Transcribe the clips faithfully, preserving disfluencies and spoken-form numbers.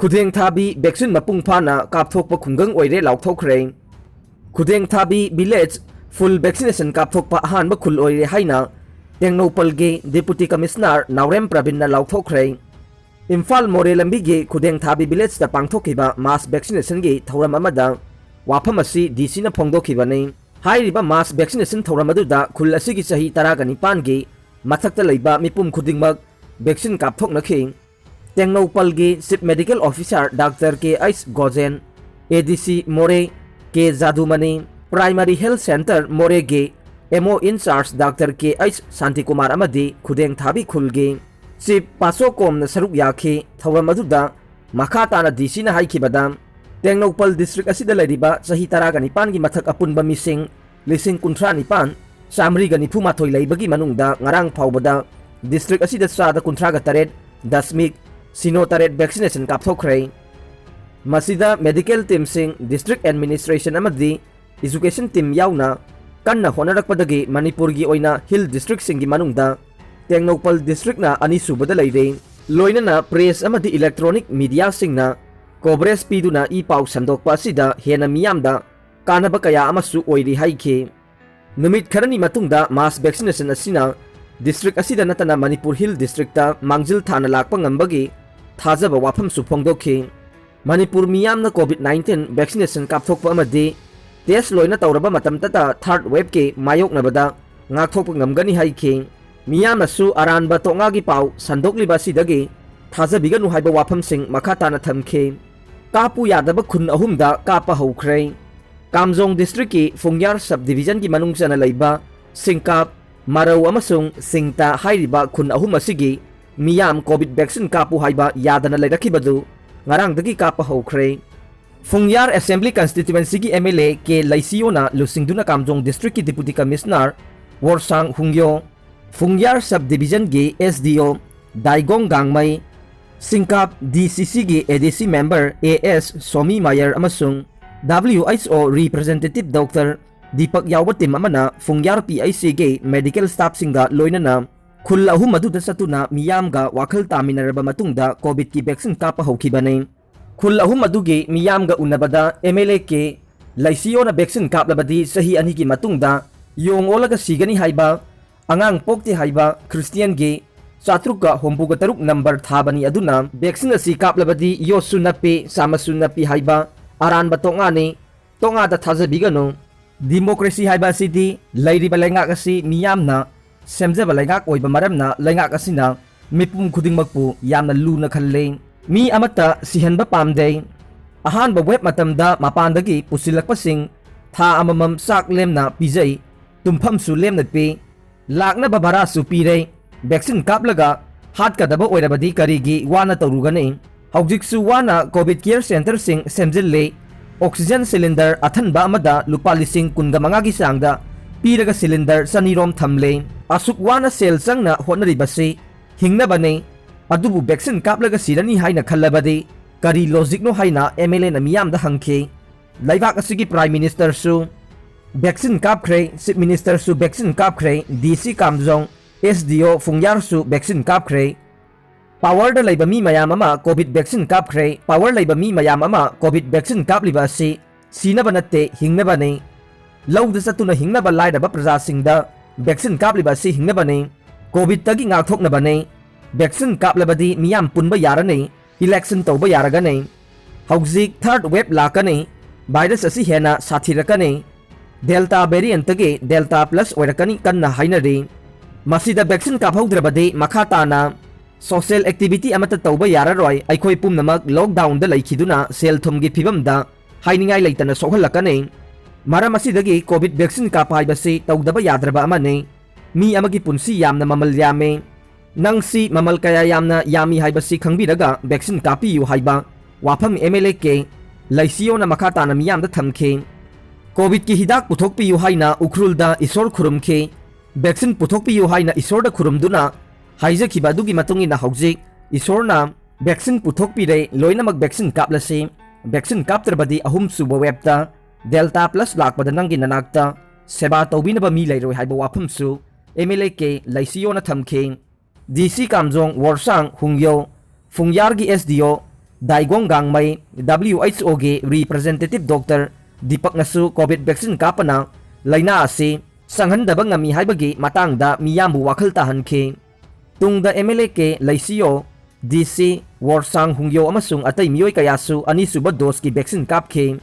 ꯈꯨꯗꯦꯡ ꯊꯥꯕꯤ vaccine ꯃꯄꯨꯡ ꯐꯥꯅ ꯀꯥꯞꯊꯣꯛꯄ ꯈꯨꯡꯒꯪ ꯑꯣꯏꯔꯦ ꯂꯥꯎꯊꯣꯛꯈ꯭ꯔꯦ꯫ ꯈꯨꯗꯦꯡ ꯊꯥꯕꯤ village full vaccination ꯀꯥꯞꯊꯣꯛꯄ ꯑꯍꯥꯟꯕ ꯈꯨꯜ ꯑꯣꯏꯔꯦ ꯍꯥꯏꯅ ꯇꯦꯡꯅꯧꯄꯜꯒꯤ Deputy Commissioner ꯅꯥꯎꯔꯦꯝ ꯄ꯭ꯔꯕꯤꯟꯅ ꯂꯥꯎꯊꯣꯛꯈ꯭ꯔꯦ꯫ ꯏꯝꯐꯥꯜ ꯃꯣꯔꯦ ꯂꯝꯕꯤꯒꯤ ꯈꯨꯗꯦꯡ ꯊꯥꯕꯤ village ꯇ ꯄꯥꯡꯊꯣꯛꯈꯤꯕ mass vaccination ꯒꯤ ꯊꯧꯔꯝ ꯑꯃꯗ ꯋꯥꯐꯝ ꯑꯁꯤ D C ꯅ ꯐꯣꯡꯗꯣꯛꯈꯤꯕꯅꯤ꯫ ꯍꯥꯏꯔꯤꯕ mass vaccination ꯊꯧꯔꯝ ꯑꯗꯨꯗ ꯈꯨꯜ ꯑꯁꯤꯒꯤ ꯆꯍꯤ ꯇꯔꯥꯒ ꯅꯤꯄꯥꯟꯒꯤ ꯃꯊꯛꯇ ꯂꯩꯕ ꯃꯤꯄꯨꯝ ꯈꯨꯗꯤꯡꯃꯛ vaccine ꯀꯥꯞꯊꯣꯛꯅꯈꯤ꯫ ꯇꯦꯡꯅꯧꯄꯜꯒꯤ Chief Medical Officer Doctor K H Gojen, A D C ꯃꯣꯔꯦ ꯀꯦ ꯖꯥꯗꯨꯃꯅꯤ, Primary Health Centre ꯃꯣꯔꯦꯒꯤ M O in charge Doctor K H Shantikumar ꯑꯃꯗꯤ ꯈꯨꯗꯦꯡ ꯊꯥꯕꯤ ꯈꯨꯜꯒꯤ Chief ꯄꯥꯁꯣꯀꯣꯝꯅ ꯁꯔꯨꯛ ꯌꯥꯈꯤ꯫ ꯊꯧꯔꯝ ꯑꯗꯨꯗ ꯃꯈꯥ ꯇꯥꯅ D C ꯅ ꯍꯥꯏꯈꯤꯕꯗ, ꯇꯦꯡꯅꯧꯄꯜ district ꯑꯁꯤꯗ ꯂꯩꯔꯤꯕ ꯆꯍꯤ ꯇꯔꯥꯒ ꯅꯤꯄꯥꯟꯒꯤ ꯃꯊꯛ ꯑꯄꯨꯟꯕ ꯃꯤꯁꯤꯡ ꯂꯤꯁꯤꯡ ꯀꯨꯟꯊ꯭ꯔꯥ ꯅꯤꯄꯥꯟ ꯆꯥꯃꯔꯤꯒ ꯅꯤꯐꯨ ꯃꯥꯊꯣꯏ ꯂꯩꯕꯒꯤ ꯃꯅꯨꯡꯗ ꯉꯔꯥꯡ ꯐꯥꯎꯕꯗ district ꯑꯁꯤꯗ ꯆꯥꯗ ꯀꯨꯟꯊ꯭ꯔꯥꯒ ꯇꯔꯦꯠ ꯗꯁꯃꯤꯛ ꯁꯤꯅꯣ ꯇꯔꯦꯠ vaccination ꯀꯥꯞꯊꯣꯛꯈ꯭ꯔꯦ꯫ ꯃꯁꯤꯗ medical team ꯁꯤꯡ, district administration ꯑꯃꯗꯤ education team ꯌꯥꯎꯅ ꯀꯟꯅ ꯍꯣꯠꯅꯔꯛꯄꯗꯒꯤ ꯃꯅꯤꯄꯨꯔꯒꯤ ꯑꯣꯏꯅ hill district ꯁꯤꯡꯒꯤ ꯃꯅꯨꯡꯗ ꯇꯦꯡꯅꯧꯄꯜ district ꯅ ꯑꯅꯤꯁꯨꯕꯗ ꯂꯩꯔꯦ꯫ ꯂꯣꯏꯅꯅ press ꯑꯃꯗꯤ electronic media ꯁꯤꯡꯅ coverage ꯄꯤꯗꯨꯅ ꯏ ꯄꯥꯎ ꯁꯟꯗꯣꯛꯄ ꯑꯁꯤꯗ ꯍꯦꯟꯅ ꯃꯤꯌꯥꯝꯗ ꯀꯥꯟꯅꯕ ꯀꯌꯥ ꯑꯃꯁꯨ ꯑꯣꯏꯔꯤ ꯍꯥꯏꯈꯤ꯫ ꯅꯨꯃꯤꯠ ꯈꯔꯅꯤ ꯃꯇꯨꯡꯗ mass vaccination ꯑꯁꯤꯅ district ꯑꯁꯤꯗ ꯅꯠꯇꯅ ꯃꯅꯤꯄꯨꯔ hill district ꯇ ꯃꯥꯡꯖꯤꯜ ꯊꯥꯅ ꯂꯥꯛꯄ ꯉꯝꯕꯒꯤ ꯊꯥꯖꯕ ꯋꯥꯐꯝꯁꯨ ꯐꯣꯡꯗꯣꯛꯈꯤ꯫ ꯃꯅꯤꯄꯨꯔ ꯃꯤꯌꯥꯝꯅ COVID nineteen vaccination ꯀꯥꯞꯊꯣꯛꯄ ꯑꯃꯗꯤ test ꯂꯣꯏꯅ ꯇꯧꯔꯕ ꯃꯇꯝꯗꯇ third wave ꯀꯤ ꯃꯥꯌꯣꯛꯅꯕꯗ ꯉꯥꯛꯊꯣꯛꯄ ꯉꯝꯒꯅꯤ ꯍꯥꯏꯈꯤ꯫ ꯃꯤꯌꯥꯝꯅꯁꯨ ꯑꯔꯥꯟꯕ ꯇꯣꯉꯥꯒꯤ ꯄꯥꯎ ꯁꯟꯗꯣꯛꯂꯤꯕ ꯑꯁꯤꯗꯒꯤ ꯊꯥꯖꯕꯤꯒꯅꯨ ꯍꯥꯏꯕ ꯋꯥꯐꯝꯁꯤꯡ ꯃꯈꯥ ꯇꯥꯅ ꯊꯝꯈꯤ꯫ ꯀꯥꯞꯄꯨ ꯌꯥꯗꯕ ꯈꯨꯟ ꯑꯍꯨꯝꯗ ꯀꯥꯞꯄ ꯍꯧꯈ꯭ꯔꯦ꯫ ꯀꯥꯝꯖꯣꯡ district ꯀꯤ ꯐꯨꯡꯌꯥꯔ sub division ꯒꯤ ꯃꯅꯨꯡ ꯆꯟꯅ ꯂꯩꯕ ꯁꯤꯡꯀꯥꯞ, ꯃꯔꯧ ꯑꯃꯁꯨꯡ ꯁꯤꯡꯇꯥ ꯍꯥꯏꯔꯤꯕ ꯈꯨꯟ ꯑꯍꯨꯝ ꯑꯁꯤꯒꯤ ꯃꯤꯌꯥꯝ COVID vaccine ꯀꯥꯞꯄꯨ ꯍꯥꯏꯕ ꯌꯥꯗꯅ ꯂꯩꯔꯛꯈꯤꯕꯗꯨ ꯉꯔꯥꯡꯗꯒꯤ ꯀꯥꯞꯄ ꯍꯧꯈ꯭ꯔꯦ꯫ ꯐꯨꯡꯌꯥꯔ Assembly Constituency ꯒꯤ M L A ꯀꯦ ꯂꯩꯁꯤꯌꯣꯅ ꯂꯨꯆꯤꯡꯗꯨꯅ ꯀꯥꯝꯖꯣꯡ district ꯀꯤ Deputy Commissioner ꯋꯣꯔꯁꯥꯡ ꯍꯨꯡꯌꯣ, ꯐꯨꯡꯌꯥꯔ sub division ꯒꯤ S D O ꯗꯥꯏꯒꯣꯡ ꯒꯥꯡꯃꯩ, ꯁꯤꯡꯀꯥꯞ D C C ꯒꯤ A D C member A S Somi ꯃꯥꯌꯔ ꯑꯃꯁꯨꯡ W H O representative Doctor Deepak ꯌꯥꯎꯕ team ꯑꯃꯅ ꯐꯨꯡꯌꯥꯔ P H C ꯒꯤ medical staff ꯁꯤꯡꯒ ꯂꯣꯏꯅꯅ ꯈꯨꯜ ꯑꯍꯨꯝ ꯑꯗꯨꯗ ꯆꯠꯇꯨꯅ ꯃꯤꯌꯥꯝꯒ ꯋꯥꯈꯜ ꯇꯥꯃꯤꯟꯅꯔꯕ ꯃꯇꯨꯡꯗ ꯀꯣꯚꯤꯗꯀꯤ ꯚꯦꯛꯁꯤꯟ ꯀꯥꯞꯄ ꯍꯧꯈꯤꯕꯅꯤ꯫ ꯈꯨꯜ ꯑꯍꯨꯝ ꯑꯗꯨꯒꯤ ꯃꯤꯌꯥꯝꯒ ꯎꯅꯕꯗ ꯑꯦꯝ ꯑꯦꯜ ꯑꯦ ꯀꯦ ꯂꯩꯁꯤꯌꯣꯅ ꯚꯦꯛꯁꯤꯟ ꯀꯥꯞꯂꯕꯗꯤ ꯆꯍꯤ ꯑꯅꯤꯒꯤ ꯃꯇꯨꯡꯗ ꯌꯣꯡ ꯑꯣꯜꯂꯒ ꯁꯤꯒꯅꯤ ꯍꯥꯏꯕ, ꯑꯉꯥꯡ ꯄꯣꯛꯇꯦ ꯍꯥꯏꯕ ꯈ꯭ꯔꯤꯁꯇꯤꯌꯟꯒꯤ ꯆꯥꯇ꯭ꯔꯨꯛꯀ ꯍꯨꯝꯐꯨꯒ ꯇꯔꯨꯛ ꯅꯝꯕꯔ ꯊꯥꯕꯅꯤ꯫ ꯑꯗꯨꯅ ꯚꯦꯛꯁꯤꯟ ꯑꯁꯤ ꯀꯥꯞꯂꯕꯗꯤ ꯌꯣꯠꯁꯨ ꯅꯞꯄꯤ, ꯆꯥꯃꯁꯁꯨ ꯅꯞꯄꯤ ꯍꯥꯏꯕ ꯑꯔꯥꯟꯕ ꯇꯣꯛꯉꯥꯅꯤ꯫ ꯇꯣꯉꯥꯟꯗ ꯊꯥꯖꯕꯤꯒꯅꯨ꯫ ꯗꯤꯃꯣꯀ꯭ꯔꯦꯁꯤ ꯍꯥꯏꯕ ꯑꯁꯤꯗꯤ ꯂꯩꯔꯤꯕ ꯂꯩꯉꯥꯛ ꯑꯁꯤ ꯃꯤꯌꯥꯝꯅ ꯁꯦꯝꯖꯕ ꯂꯩꯉꯥꯛ ꯑꯣꯏꯕ ꯃꯔꯝꯅ ꯂꯩꯉꯥꯛ ꯑꯁꯤꯅ ꯃꯤꯄꯨꯝ ꯈꯨꯗꯤꯡꯃꯛꯄꯨ ꯌꯥꯝꯅ ꯂꯨꯅ ꯈꯜꯂꯤ꯫ ꯃꯤ ꯑꯃꯠꯇ ꯁꯤꯍꯟꯕ ꯄꯥꯝꯗꯦ꯫ ꯑꯍꯥꯟꯕ ꯋꯦꯕ ꯃꯇꯝꯗ ꯃꯄꯥꯟꯗꯒꯤ ꯄꯨꯁꯤꯜꯂꯛꯄꯁꯤꯡ ꯊꯥ ꯑꯃꯃꯝ ꯆꯥꯛ ꯂꯦꯝꯅ ꯄꯤꯖꯩ, ꯇꯨꯝꯐꯝꯁꯨ ꯂꯦꯝꯅ ꯄꯤ, ꯂꯥꯛꯅꯕ ꯚꯔꯥꯁꯨ ꯄꯤꯔꯦ꯫ ꯚꯦꯛꯁꯤꯟ ꯀꯥꯞꯂꯒ ꯍꯥꯠꯀꯗꯕ ꯑꯣꯏꯔꯕꯗꯤ ꯀꯔꯤꯒꯤ ꯋꯥꯅ ꯇꯧꯔꯨꯒꯅꯤ? ꯍꯧꯖꯤꯛꯁꯨ ꯋꯥꯅ ꯀꯣꯚꯤꯗ ꯀꯦꯌꯔ ꯁꯦꯟꯇꯔꯁꯤꯡ ꯁꯦꯝꯖꯤꯜꯂꯤ꯫ ꯑꯣꯛꯁꯤꯖꯟ ꯁꯤꯂꯤꯟꯗꯔ ꯑꯊꯟꯕ ꯑꯃꯗ ꯂꯨꯄꯥ ꯂꯤꯁꯤꯡ ꯀꯨꯟꯒ ꯃꯉꯥꯒꯤ ꯆꯥꯡꯗ ꯄꯤꯔꯒ ꯁꯤꯂꯤꯟꯗꯔ ꯆꯅꯤꯔꯣꯝ ꯊꯝꯂꯦ꯫ ꯑꯁꯨꯛ ꯋꯥꯅ ꯁꯦꯜ ꯆꯪꯅ ꯍꯣꯠꯅꯔꯤꯕꯁꯤ ꯍꯤꯡꯅꯕꯅꯤ, ꯑꯗꯨꯕꯨ ꯚꯦꯛꯁꯤꯟ ꯀꯥꯞꯂꯒ ꯁꯤꯔꯅꯤ ꯍꯥꯏꯅ ꯈꯜꯂꯕꯗꯤ ꯀꯔꯤ ꯂꯣꯖꯤꯛꯅꯣ ꯍꯥꯏꯅ ꯑꯦꯝ ꯑꯦꯜ ꯑꯦꯅ ꯃꯤꯌꯥꯝꯗ ꯍꯪꯈꯤ꯫ ꯂꯩꯕꯥꯛ ꯑꯁꯤꯒꯤ ꯄ꯭ꯔꯥꯏꯝ ꯃꯤꯅꯤꯁꯇꯔꯁꯨ ꯚꯦꯛꯁꯤꯟ ꯀꯥꯞꯈ꯭ꯔꯦ, ꯆꯤꯐ ꯃꯤꯅꯤꯁꯇꯔꯁꯨ ꯚꯦꯛꯁꯤꯟ ꯀꯥꯞꯈ꯭ꯔꯦ, ꯗꯤ ꯁꯤ ꯀꯥꯝꯖꯣꯡ, ꯑꯦꯁ ꯗꯤ ꯑꯣ ꯐꯨꯡꯌꯥꯔꯁꯨ ꯚꯦꯛꯁꯤꯟ ꯀꯥꯞꯈ꯭ꯔꯦ꯫ ꯄꯥꯋꯔꯗ ꯂꯩꯕ ꯃꯤ ꯃꯌꯥꯝ ꯑꯃ ꯀꯣꯚꯤꯗ ꯚꯦꯛꯁꯤꯟ ꯀꯥꯞꯈ꯭ꯔꯦ꯫ ꯄꯥꯋꯔ ꯂꯩꯕ ꯃꯤ ꯃꯌꯥꯝ ꯑꯃ ꯀꯣꯚꯤꯗ ꯚꯦꯛꯁꯤꯟ ꯀꯥꯞꯂꯤꯕ ꯑꯁꯤ ꯁꯤꯅꯕ ꯅꯠꯇꯦ, ꯍꯤꯡꯅꯕꯅꯤ꯫ ꯂꯧꯗ ꯆꯠꯇꯨꯅ ꯍꯤꯡꯅꯕ ꯂꯥꯏꯔꯕ ꯄ꯭ꯔꯖꯥꯁꯤꯡꯗ ꯚꯦꯛꯁꯤꯟ ꯀꯥꯞꯂꯤꯕ ꯑꯁꯤ ꯍꯤꯡꯅꯕꯅꯤ꯫ ꯀꯣꯚꯤꯗꯇꯒꯤ ꯉꯥꯛꯊꯣꯛꯅꯕꯅꯤ꯫ ꯚꯦꯛꯁꯤꯟ ꯀꯥꯞꯂꯕꯗꯤ ꯃꯤꯌꯥꯝ ꯄꯨꯟꯕ ꯌꯥꯔꯅꯤ, ꯏꯂꯦꯛꯁꯟ ꯇꯧꯕ ꯌꯥꯔꯒꯅꯤ꯫ ꯍꯧꯖꯤꯛ ꯊꯥꯔꯗ ꯋꯦꯕ ꯂꯥꯛꯀꯅꯤ, ꯚꯥꯏꯔꯁ ꯑꯁꯤ ꯍꯦꯟꯅ ꯁꯥꯊꯤꯔꯛꯀꯅꯤ꯫ ꯗꯦꯜꯇꯥ ꯚꯦꯔꯤꯌꯟꯇꯒꯤ ꯗꯦꯜꯇꯥ ꯄ꯭ꯂꯁ ꯑꯣꯏꯔꯛꯀꯅꯤ ꯀꯟꯅ ꯍꯥꯏꯅꯔꯤ꯫ ꯃꯁꯤꯗ ꯚꯦꯛꯁꯤꯟ ꯀꯥꯞꯍꯧꯗ꯭ꯔꯕꯗꯤ ꯃꯈꯥ ꯇꯥꯅ ꯁꯣꯁꯤꯌꯦꯜ ꯑꯦꯛꯇꯤꯚꯤꯇꯤ ꯑꯃꯠꯇ ꯇꯧꯕ ꯌꯥꯔꯔꯣꯏ꯫ ꯑꯩꯈꯣꯏ ꯄꯨꯝꯅꯃꯛ ꯂꯣꯛꯗꯥꯎꯟꯗ ꯂꯩꯈꯤꯗꯨꯅ ꯁꯦꯜ ꯊꯨꯝꯒꯤ ꯐꯤꯕꯝꯗ ꯍꯥꯏꯅꯤꯡꯉꯥꯏ ꯂꯩꯇꯅ ꯁꯣꯛꯍꯜꯂꯛꯀꯅꯤ꯫ ꯃꯔꯝ ꯑꯁꯤꯗꯒꯤ ꯀꯣꯚꯤꯗ ꯚꯦꯛꯁꯤꯟ ꯀꯥꯞꯄ ꯍꯥꯏꯕꯁꯤ ꯇꯧꯗꯕ ꯌꯥꯗ꯭ꯔꯕ ꯑꯃꯅꯤ꯫ ꯃꯤ ꯑꯃꯒꯤ ꯄꯨꯟꯁꯤ ꯌꯥꯝꯅ ꯃꯃꯜ ꯌꯥꯝꯃꯤ꯫ ꯅꯪꯁꯤ ꯃꯃꯜ ꯀꯌꯥ ꯌꯥꯝꯅ ꯌꯥꯝꯃꯤ ꯍꯥꯏꯕꯁꯤ ꯈꯪꯕꯤꯔꯒ ꯚꯦꯛꯁꯤꯟ ꯀꯥꯞꯄꯤꯌꯨ ꯍꯥꯏꯕ ꯋꯥꯐꯝ ꯑꯦꯝ ꯑꯦꯜ ꯑꯦ ꯀꯦ ꯂꯩꯁꯤꯌꯣꯅ ꯃꯈꯥ ꯇꯥꯅ ꯃꯤꯌꯥꯝꯗ ꯊꯝꯈꯤ꯫ ꯀꯣꯚꯤꯗꯀꯤ ꯍꯤꯗꯥꯛ ꯄꯨꯊꯣꯛꯄꯤꯌꯨ ꯍꯥꯏꯅ ꯎꯈ꯭ꯔꯨꯜꯗ ꯏꯁꯣꯔ ꯈꯨꯔꯨꯝꯈꯤ꯫ ꯚꯦꯛꯁꯤꯟ ꯄꯨꯊꯣꯛꯄꯤꯌꯨ ꯍꯥꯏꯅ ꯏꯁꯣꯔꯗ ꯈꯨꯔꯨꯝꯗꯨꯅ ꯍꯥꯏꯖꯈꯤꯕ ꯑꯗꯨꯒꯤ ꯃꯇꯨꯡ ꯏꯟꯅ ꯍꯧꯖꯤꯛ ꯏꯁꯣꯔꯅ ꯚꯦꯛꯁꯤꯟ ꯄꯨꯊꯣꯛꯄꯤꯔꯦ, ꯂꯣꯏꯅꯃꯛ ꯚꯦꯛꯁꯤꯟ ꯀꯥꯞꯂꯁꯤ꯫ ꯚꯦꯛꯁꯤꯟ ꯀꯥꯞꯇ꯭ꯔꯕꯗꯤ ꯑꯍꯨꯝꯁꯨꯕ ꯋꯦꯕꯇ ꯗꯦꯜꯇꯥ ꯄ꯭ꯂꯁ ꯂꯥꯛꯄꯗ ꯅꯪꯒꯤ ꯅꯅꯥꯛꯇ ꯁꯦꯕꯥ ꯇꯧꯕꯤꯅꯕ ꯃꯤ ꯂꯩꯔꯣꯏ ꯍꯥꯏꯕ ꯋꯥꯐꯝꯁꯨ ꯑꯦꯝ ꯑꯦꯜ ꯑꯦ ꯀꯦ ꯂꯩꯁꯤꯌꯣꯅ ꯊꯝꯈꯤ꯫ ꯗꯤ ꯁꯤ ꯀꯥꯝꯖꯣꯡ ꯋꯣꯔꯁꯥꯡ ꯍꯨꯡꯌꯣ, ꯐꯨꯡꯌꯥꯔꯒꯤ ꯑꯦꯁ ꯗꯤ ꯑꯣ ꯗꯥꯏꯒꯣꯡ ꯒꯥꯡꯃꯩ, ꯗꯕ꯭ꯂꯤꯌꯨ ꯑꯩꯆ ꯑꯣꯒꯤ ꯔꯤꯄ꯭ꯔꯖꯦꯟꯇꯦꯇꯤꯚ ꯗꯣꯛꯇꯔ ꯗꯤꯄꯛꯅꯁꯨ ꯀꯣꯚꯤꯗ ꯚꯦꯛꯁꯤꯟ ꯀꯥꯞꯄꯅ ꯂꯥꯏꯅꯥ ꯑꯁꯤ ꯁꯪꯍꯟꯗꯕ ꯉꯝꯃꯤ ꯍꯥꯏꯕꯒꯤ ꯃꯇꯥꯡꯗ ꯃꯤꯌꯥꯝꯕꯨ ꯋꯥꯈꯜ ꯇꯥꯍꯟꯈꯤ꯫ ꯇꯨꯡꯗ ꯑꯦꯝ ꯑꯦꯜ ꯑꯦ ꯀꯦ ꯂꯩꯁꯤꯌꯣ, ꯗꯤ ꯁꯤ ꯋꯣꯔꯁꯥꯡ ꯍꯨꯡꯌꯣ ꯑꯃꯁꯨꯡ ꯑꯇꯩ ꯃꯤꯑꯣꯏ ꯀꯌꯥꯁꯨ ꯑꯅꯤꯁꯨꯕ ꯗꯣꯁꯀꯤ ꯚꯦꯛꯁꯤꯟ ꯀꯥꯞꯈꯤ꯫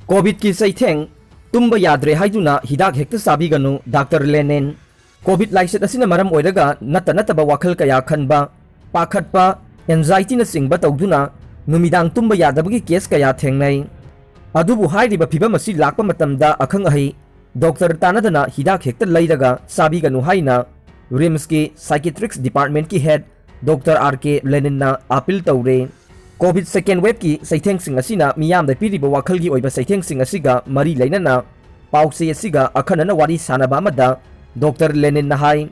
ꯀꯣꯚꯤꯗꯀꯤ ꯆꯩꯊꯦꯡ, ꯇꯨꯝꯕ ꯌꯥꯗ꯭ꯔꯦ ꯍꯥꯏꯗꯨꯅ ꯍꯤꯗꯥꯛ ꯍꯦꯛꯇ ꯆꯥꯕꯤꯒꯅꯨ, ꯗꯥꯛꯇꯔ ꯂꯦꯅꯤꯟ꯫ ꯀꯣꯚꯤꯗ ꯂꯥꯏꯆꯠ ꯑꯁꯤꯅ ꯃꯔꯝ ꯑꯣꯏꯔꯒ ꯅꯠꯇ ꯅꯠꯇꯕ ꯋꯥꯈꯜ ꯀꯌꯥ ꯈꯟꯕ, ꯄꯥꯈꯠꯄ, ꯑꯦꯟꯖꯥꯏꯇꯤꯅꯆꯤꯡꯕ ꯇꯧꯗꯨꯅ ꯅꯨꯃꯤꯗꯥꯡ ꯇꯨꯝꯕ ꯌꯥꯗꯕꯒꯤ ꯀꯦꯁ ꯀꯌꯥ ꯊꯦꯡꯅꯩ꯫ ꯑꯗꯨꯕꯨ ꯍꯥꯏꯔꯤꯕ ꯐꯤꯚꯝ ꯑꯁꯤ ꯂꯥꯛꯄ ꯃꯇꯝꯗ ꯑꯈꯪ ꯑꯍꯩ ꯗꯣꯛꯇꯔ ꯇꯥꯟꯅꯗꯅ ꯍꯤꯗꯥꯛ ꯍꯦꯛꯇ ꯂꯩꯔꯒ ꯆꯥꯕꯤꯒꯅꯨ ꯍꯥꯏꯅ ꯔꯤꯝꯁꯀꯤ psychiatrics departmentꯀꯤ head ꯗꯣꯛꯇꯔ ꯑꯥꯔ ꯀꯦ ꯂꯦꯅꯤꯟꯅ ꯑꯥꯄꯤꯜ ꯇꯧꯔꯦ꯫ ꯀꯣꯚꯤꯗ second waveꯀꯤ ꯆꯩꯊꯦꯡꯁꯤꯡ ꯑꯁꯤꯅ ꯃꯤꯌꯥꯝꯗ ꯄꯤꯔꯤꯕ ꯋꯥꯈꯜꯒꯤ ꯑꯣꯏꯕ ꯆꯩꯊꯦꯡꯁꯤꯡ ꯑꯁꯤꯒ ꯃꯔꯤ ꯂꯩꯅꯅ ꯄꯥꯎꯆꯦ ꯑꯁꯤꯒ ꯑꯈꯟꯅꯅ ꯋꯥꯔꯤ ꯁꯥꯅꯕ ꯑꯃꯗ ꯗꯣꯛꯇꯔ ꯂꯦꯅꯤꯟꯅ ꯍꯥꯏ,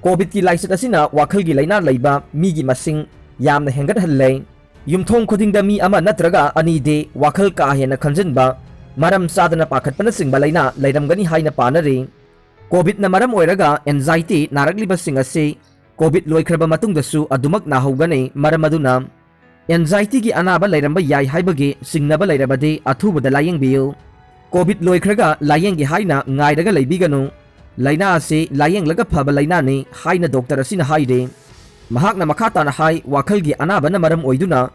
ꯀꯣꯚꯤꯗꯀꯤ ꯂꯥꯏꯆꯠ ꯑꯁꯤꯅ ꯋꯥꯈꯜꯒꯤ ꯂꯥꯏꯅꯥ ꯂꯩꯕ ꯃꯤꯒꯤ ꯃꯁꯤꯡ ꯌꯥꯝꯅ ꯍꯦꯟꯒꯠꯍꯜꯂꯦ꯫ ꯌꯨꯝꯊꯣꯡ ꯈꯨꯗꯤꯡꯗ ꯃꯤ ꯑꯃ ꯅꯠꯇ꯭ꯔꯒ ꯑꯅꯤꯗꯤ ꯋꯥꯈꯜ ꯀꯥ ꯍꯦꯟꯅ ꯈꯟꯖꯤꯟꯕ, ꯃꯔꯝ ꯆꯥꯗꯅ ꯄꯥꯈꯠꯄꯅꯆꯤꯡꯕ ꯂꯥꯏꯅꯥ ꯂꯩꯔꯝꯒꯅꯤ ꯍꯥꯏꯅ ꯄꯥꯅꯔꯤ꯫ ꯀꯣꯚꯤꯗꯅ ꯃꯔꯝ ꯑꯣꯏꯔꯒ ꯑꯦꯟꯖꯥꯏꯇꯤ ꯅꯥꯔꯛꯂꯤꯕꯁꯤꯡ ꯑꯁꯤ ꯀꯣꯚꯤꯗ ꯂꯣꯏꯈ꯭ꯔꯕ ꯃꯇꯨꯡꯗꯁꯨ ꯑꯗꯨꯃꯛ ꯅꯥꯍꯧꯒꯅꯤ꯫ ꯃꯔꯝ ꯑꯗꯨꯅ ꯑꯦꯟꯖꯥꯏꯇꯤꯒꯤ ꯑꯅꯥꯕ ꯂꯩꯔꯝꯕ ꯌꯥꯏ ꯍꯥꯏꯕꯒꯤ ꯆꯤꯡꯅꯕ ꯂꯩꯔꯕꯗꯤ ꯑꯊꯨꯕꯗ ꯂꯥꯌꯦꯡꯕꯤꯌꯨ꯫ ꯀꯣꯚꯤꯗ ꯂꯣꯏꯈ꯭ꯔꯒ ꯂꯥꯌꯦꯡꯒꯦ ꯍꯥꯏꯅ ꯉꯥꯏꯔꯒ ꯂꯩꯕꯤꯒꯅꯨ꯫ ꯂꯥꯏꯅꯥ ꯑꯁꯤ ꯂꯥꯌꯦꯡꯂꯒ ꯐꯕ ꯂꯥꯏꯅꯥꯅꯤ ꯍꯥꯏꯅ ꯗꯣꯛꯇꯔ ꯑꯁꯤꯅ ꯍꯥꯏꯔꯤ꯫ ꯃꯍꯥꯛꯅ ꯃꯈꯥ ꯇꯥꯅ ꯍꯥꯏ, ꯋꯥꯈꯜꯒꯤ ꯑꯅꯥꯕꯅ ꯃꯔꯝ ꯑꯣꯏꯗꯨꯅ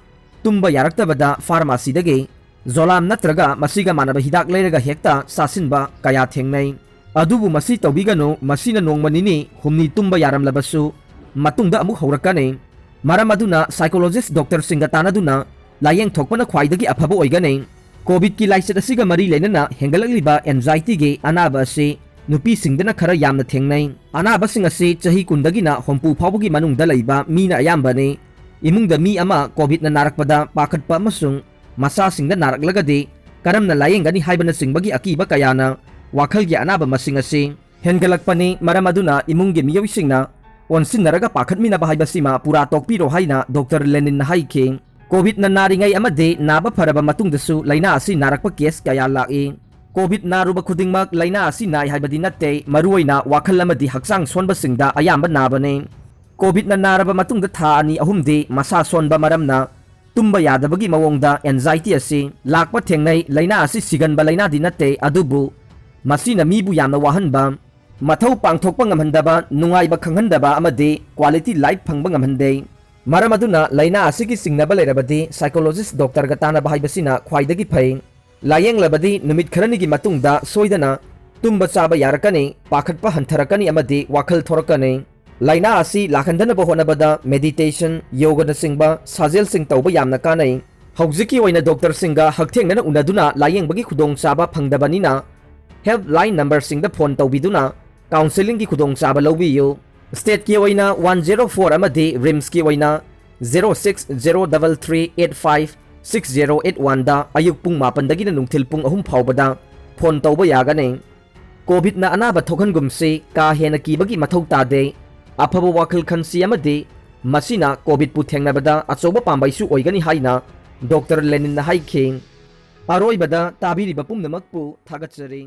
ꯇꯨꯝꯕ ꯌꯥꯔꯛꯇꯕꯗ ꯐꯥꯔꯃꯥꯁꯤꯗꯒꯤ ꯖꯣꯂꯥꯝ ꯅꯠꯇ꯭ꯔꯒ ꯃꯁꯤꯒ ꯃꯥꯟꯅꯕ ꯍꯤꯗꯥꯛ ꯂꯩꯔꯒ ꯍꯦꯛꯇ ꯆꯥꯁꯤꯟꯕ ꯀꯌꯥ ꯊꯦꯡꯅꯩ꯫ ꯑꯗꯨꯕꯨ ꯃꯁꯤ ꯇꯧꯕꯤꯒꯅꯨ, ꯃꯁꯤꯅ ꯅꯣꯡꯃ ꯅꯤꯅꯤ ꯍꯨꯝꯅꯤ ꯇꯨꯝꯕ ꯌꯥꯔꯝꯂꯕꯁꯨ ꯃꯇꯨꯡꯗ ꯑꯃꯨꯛ ꯍꯧꯔꯛꯀꯅꯤ꯫ ꯃꯔꯝ ꯑꯗꯨꯅ psychologist ꯗꯣꯛꯇꯔꯁꯤꯡꯒ ꯇꯥꯟꯅꯗꯨꯅ ꯂꯥꯌꯦꯡꯊꯣꯛꯄꯅ ꯈ꯭ꯋꯥꯏꯗꯒꯤ ꯑꯐꯕ ꯑꯣꯏꯒꯅꯤ꯫ ꯀꯣꯚꯤꯗꯀꯤ ꯂꯥꯏꯆꯠ ꯑꯁꯤꯒ ꯃꯔꯤ ꯂꯩꯅꯅ ꯍꯦꯟꯒꯠꯂꯛꯂꯤꯕ ꯑꯦꯟꯖꯥꯏꯇꯤꯒꯤ ꯑꯅꯥꯕ ꯑꯁꯤ ꯅꯨꯄꯤꯁꯤꯡꯗꯅ ꯈꯔ ꯌꯥꯝꯅ ꯊꯦꯡꯅꯩ꯫ ꯑꯅꯥꯕꯁꯤꯡ ꯑꯁꯤ ꯆꯍꯤ ꯀꯨꯟꯗꯒꯤꯅ ꯍꯨꯝꯐꯨ ꯐꯥꯎꯕꯒꯤ ꯃꯅꯨꯡꯗ ꯂꯩꯕ ꯃꯤꯅ ꯑꯌꯥꯝꯕꯅꯤ꯫ ꯏꯃꯨꯡꯗ ꯃꯤ ꯑꯃ ꯀꯣꯚꯤꯗꯅ ꯅꯥꯔꯛꯄꯗ ꯄꯥꯈꯠꯄ ꯑꯃꯁꯨꯡ ꯃꯆꯥꯁꯤꯡꯗ ꯅꯥꯔꯛꯂꯒꯗꯤ ꯀꯔꯝꯅ ꯂꯥꯌꯦꯡꯒꯅꯤ ꯍꯥꯏꯕꯅꯆꯤꯡꯕꯒꯤ ꯑꯀꯤꯕ ꯀꯌꯥꯅ ꯋꯥꯈꯜꯒꯤ ꯑꯅꯥꯕ ꯃꯁꯤꯡ ꯑꯁꯤ ꯍꯦꯟꯒꯠꯂꯛꯄꯅꯤ꯫ ꯃꯔꯝ ꯑꯗꯨꯅ ꯏꯃꯨꯡꯒꯤ ꯃꯤꯑꯣꯏꯁꯤꯡꯅ ꯑꯣꯟꯁꯤꯟꯅꯔꯒ ꯄꯥꯈꯠꯃꯤꯟꯅꯕ ꯍꯥꯏꯕꯁꯤꯃ ꯄꯨꯔꯥ ꯇꯣꯛꯄꯤꯔꯣ ꯍꯥꯏꯅ ꯗꯣꯛꯇꯔ ꯂꯦꯅꯤꯟꯅ ꯍꯥꯏꯈꯤ꯫ ꯀꯣꯚꯤꯗꯅ ꯅꯥꯔꯤꯉꯩ ꯑꯃꯗꯤ ꯅꯥꯕ ꯐꯔꯕ ꯃꯇꯨꯡꯗꯁꯨ ꯂꯥꯏꯅꯥ ꯑꯁꯤ ꯅꯥꯔꯛꯄ ꯀꯦꯁ ꯀꯌꯥ ꯂꯥꯛꯏ꯫ ꯀꯣꯚꯤꯗ ꯅꯥꯔꯨꯕ ꯈꯨꯗꯤꯡꯃꯛ ꯂꯥꯏꯅꯥ ꯑꯁꯤ ꯅꯥꯏ ꯍꯥꯏꯕꯗꯤ ꯅꯠꯇꯦ, ꯃꯔꯨꯑꯣꯏꯅ ꯋꯥꯈꯜ ꯑꯃꯗꯤ ꯍꯛꯆꯥꯡ ꯁꯣꯟꯕꯁꯤꯡꯗ ꯑꯌꯥꯝꯕ ꯅꯥꯕꯅꯤ꯫ ꯀꯣꯚꯤꯗꯅ ꯅꯥꯔꯕ ꯃꯇꯨꯡꯗ ꯊꯥ ꯑꯅꯤ ꯑꯍꯨꯝꯗꯤ ꯃꯁꯥ ꯁꯣꯟꯕ ꯃꯔꯝꯅ ꯇꯨꯝꯕ ꯌꯥꯗꯕꯒꯤ ꯃꯑꯣꯡꯗ anxiety ꯑꯁꯤ ꯂꯥꯛꯄ ꯊꯦꯡꯅꯩ꯫ ꯂꯥꯏꯅꯥ ꯑꯁꯤ ꯁꯤꯒꯟꯕ ꯂꯥꯏꯅꯥꯗꯤ ꯅꯠꯇꯦ, ꯑꯗꯨꯕꯨ ꯃꯁꯤꯅ ꯃꯤꯕꯨ ꯌꯥꯝꯅ ꯋꯥꯍꯟꯕ, ꯃꯊꯧ ꯄꯥꯡꯊꯣꯛꯄ ꯉꯝꯍꯟꯗꯕ, ꯅꯨꯡꯉꯥꯏꯕ ꯈꯪꯍꯟꯗꯕ ꯑꯃꯗꯤ quality life ꯐꯪꯕ ꯉꯝꯍꯟꯗꯦ꯫ ꯃꯔꯝ ꯑꯗꯨꯅ ꯂꯥꯏꯅꯥ ꯑꯁꯤꯒꯤ ꯆꯤꯡꯅꯕ ꯂꯩꯔꯕꯗꯤ psychologist doctorꯒ ꯇꯥꯟꯅꯕ ꯍꯥꯏꯕꯁꯤꯅ ꯈ꯭ꯋꯥꯏꯗꯒꯤ ꯐꯩ꯫ ꯂꯥꯌꯦꯡꯂꯕꯗꯤ ꯅꯨꯃꯤꯠ ꯈꯔꯅꯤꯒꯤ ꯃꯇꯨꯡꯗ ꯁꯣꯏꯗꯅ ꯇꯨꯝꯕ ꯆꯥꯕ ꯌꯥꯔꯛꯀꯅꯤ, ꯄꯥꯈꯠꯄ ꯍꯟꯊꯔꯛꯀꯅꯤ ꯑꯃꯗꯤ ꯋꯥꯈꯜ ꯊꯣꯔꯛꯀꯅꯤ꯫ ꯂꯥꯏꯅꯥ ꯑꯁꯤ ꯂꯥꯛꯍꯟꯗꯅꯕ ꯍꯣꯠꯅꯕꯗ meditation, ꯌꯣꯒꯅꯆꯤꯡꯕ ꯁꯥꯖꯦꯜꯁꯤꯡ ꯇꯧꯕ ꯌꯥꯝꯅ ꯀꯥꯟꯅꯩ꯫ ꯍꯧꯖꯤꯛꯀꯤ ꯑꯣꯏꯅ doctorꯁꯤꯡꯒ ꯍꯛꯊꯦꯡꯅꯅ ꯎꯅꯗꯨꯅ ꯂꯥꯌꯦꯡꯕꯒꯤ ꯈꯨꯗꯣꯡꯆꯥꯕ ꯐꯪꯗꯕꯅꯤꯅ helpline numberꯁꯤꯡꯗ phone ꯇꯧꯕꯤꯗꯨꯅ counselingꯒꯤ ꯈꯨꯗꯣꯡꯆꯥꯕ ꯂꯧꯕꯤꯌꯨ꯫ Stateꯀꯤ ꯑꯣꯏꯅ one zero four ꯑꯃꯗꯤ RIMSꯀꯤ ꯑꯣꯏꯅ zero six zero double three eight five six zero eight oneꯗ ꯑꯌꯨꯛ ꯄꯨꯡ ꯃꯥꯄꯟꯗꯒꯤꯅ ꯅꯨꯡꯊꯤꯜ ꯄꯨꯡ ꯑꯍꯨꯝ ꯐꯥꯎꯕꯗ phone ꯇꯧꯕ ꯌꯥꯒꯅꯤ꯫ ꯀꯣꯚꯤꯗꯅ ꯑꯅꯥꯕ ꯊꯣꯛꯍꯟꯒꯨꯝꯁꯤ, ꯀꯥ ꯍꯦꯟꯅ ꯀꯤꯕꯒꯤ ꯃꯊꯧ ꯇꯥꯗꯦ꯫ ꯑꯐꯕ ꯋꯥꯈꯜ ꯈꯟꯁꯤ ꯑꯃꯗꯤ ꯃꯁꯤꯅ ꯀꯣꯚꯤꯗꯄꯨ ꯊꯦꯡꯅꯕꯗ ꯑꯆꯧꯕ ꯄꯥꯝꯕꯩꯁꯨ ꯑꯣꯏꯒꯅꯤ ꯍꯥꯏꯅ doctor ꯂꯦꯅꯤꯟꯅ ꯍꯥꯏꯈꯤ꯫ ꯑꯔꯣꯏꯕꯗ ꯇꯥꯕꯤꯔꯤꯕ ꯄꯨꯝꯅꯃꯛꯄꯨ ꯊꯥꯒꯠꯆꯔꯤ꯫